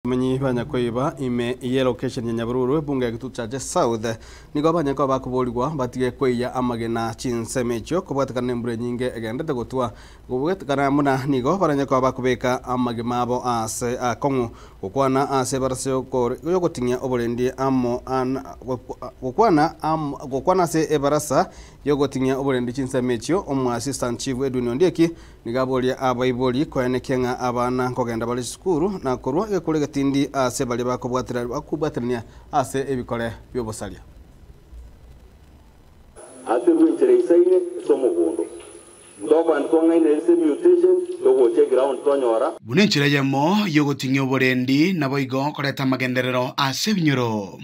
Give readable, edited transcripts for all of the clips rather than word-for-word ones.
Abamenyi ba Nyakoiba ime y'elokesheni ya Nyabururu ebunge ya Kitutu Chache South nigo abanyakoiba bakoborigwa batige koiya amagena chinsemo echio kobwatekana nembura enyinge egenderete gotwa kobwatekana buna nigo baranyakoiba bakobeka amagima abo ase akong'u gokwana ase ebarasa yogoting'ia oborendi amo gokwana gokwana ase ebarasa yogoting'ia oborendi chinsemo echio Omoassistant Chief Edwin Ondieki Nigo aboria abaibori koenekia ng'a abana nkogenda bare chisukuru na korua egekuro egetindi ase baria bakobwaterania ase ebikore bi'obosaria. Aterwe enchera eisaine ase omogondo. Ntokogenda twang'ainere ase emutation, togocha eground twanyora. Buna enchera eyemo y'ogoting'ia oborendi, naboigo koreta amagenderero ase ebinyoro.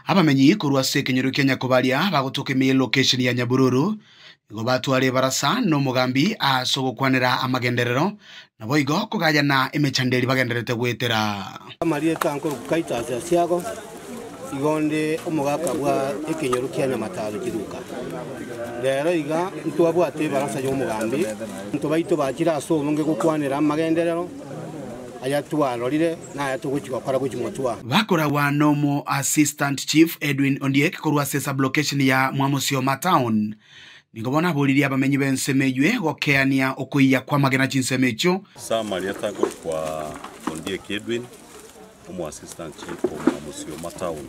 Abamenyi korwa ase ekenyoro kia Nyakobaria bagotoka ime y'elokesheni ya Nyabururu nigo batwara ebarasa nomogambi ase ogokwanera amagenderero naboigo kogayana emechando eria bagendererete goetera. Amarieta nkorokwa Titus Asiago, igo nde omogaka bwa ekenyoro kia Nyamataro Chiruka. Rero iga ntwabwate ebarasa y'omogambi, abanto baito bachire ase obonge gokwanera amagenderero aya twarorire. Naya togochia gokora gochia motwe. Bakoragwa nomo Assistant Chief Edwin Ondiek korwa ase sublocation ya Mwamusioma Town. Nigo bono aboririe abamenyi b'ensemo eywe gokeania okoiya kw'amagena chinsemo echio. Samaria takorokwa Ondiek Edwin, omo Assistant Chief o Mwamusioma Town,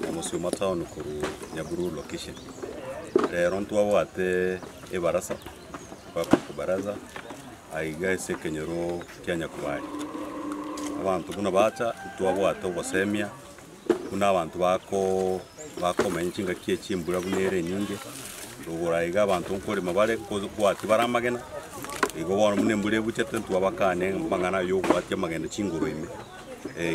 Mwamusioma Town korwa Nyabururu Location. Rero ntwabwate ebarasa, public baraza, Aiga ase ekenyoro kia Nyakubari, abanto buna bacha ntwabwate obosemia buna abanto bako bakomenya chingaki echi embura buna ere enyinge, rogoro aiga abanto nkorema bare kobwatia bare amagena, igo bono buna embura ebuchete ntwabakane amang'ana ya ogoatia amagena chingoro ime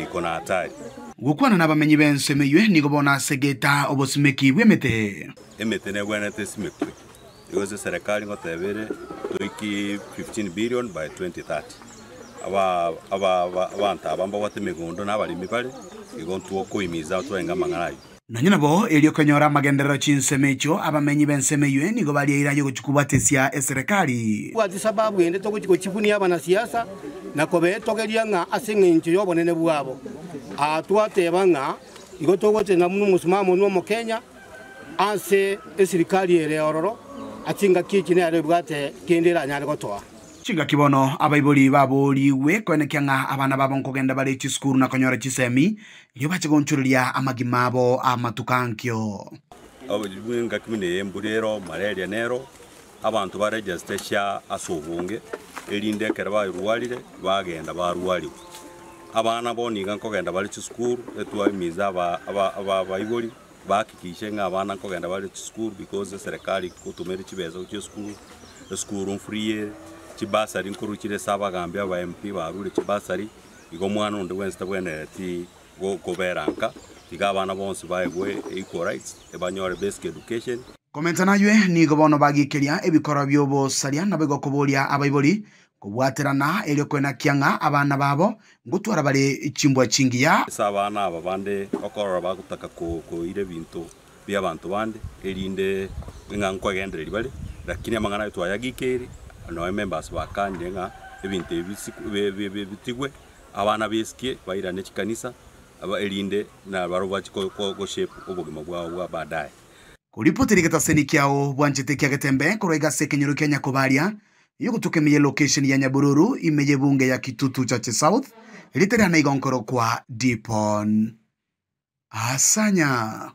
iko na hatari. Gokwana nabamenyi b'ensemo eywe nigo bono ase geta obosimeki bw'emete. Emete negwenerete esimekwe. Igo ase eserekari ngoteba ere toikie 15 billion by 2030. Aba aba abanto aba mbabwate emegondo na abaremi bare, igo ntwokoimiza twarenge amang'ana ayio. Nonya nabo, erio konyora amagenderero chinsemo echio, abamenyi b'ensemo eyio nigo baria eira y'ogochia kobwatesia eserekari. Bwati sababu ende togochia gochibunia abanasiasa na kobetogeria ng'a ase engencho y'obonene bwabo. Aa twateba ng'a igo togotenena buna omosimamo onwe Omokenya, Ase esirikari ere ororo, ase chingaki echi nere ebwate kende eranyare gotoa. Chingaki bono abaibori baboorigwe koenekia ng'a abana babo nkogenda bare chisukuru na konyora chisemi, erio bache gonchoreria amagima abo amatuko ankio. Engaki buna eye embura ero, malaria nero, abanto baregister SHA ase obonge, erinde ekero barwarire bagenda barwariwa. Abana bono iga nkogenda bare chisukuru, etwahimiza aba aba abaibori. Bahakikishe ng'a abana nkogenda bare chisukuru because eserekari nkotumere chibesa gochia esukuru, esukuru mfree ere, chibasari nkorwa chire ase abagambi aba MP barure chibasari, igo omwana onde bwensi tabwenereti go kobera nka, tiga abana bonsi baegwe equal rights, banyore basic education. Komenta naywe, nigo bono bagikeria ebikorwa bi'obosaria naboigo koboria abaibori kobwaterana erio kwenakia ng'a abana babo ngotwara bare chimbwa chingiya. Ase abana aba bande okorora bagotaka koira ebinto bi'abanto bande, erinde ng'a nkoegendereria bare, lakini amang'ana aye twayagikeire, nonya members bakanire ng'a ebinto ebi bisiku bitigwe, abana besikie bairane chikanisa, erinde nabarobwo bachie goshape obogima bwabo bwa baadaye. Koripotera egetaseni kiao bwanchete kia Getembe korwa iga ase ekenyoro kia Nyakobaria, Yogotuka ime y'elokesheni ya Nyabururu ime y'ebunge ya Kitutu Chache South, rieta riane igo nkorokwa Dipon Asanya.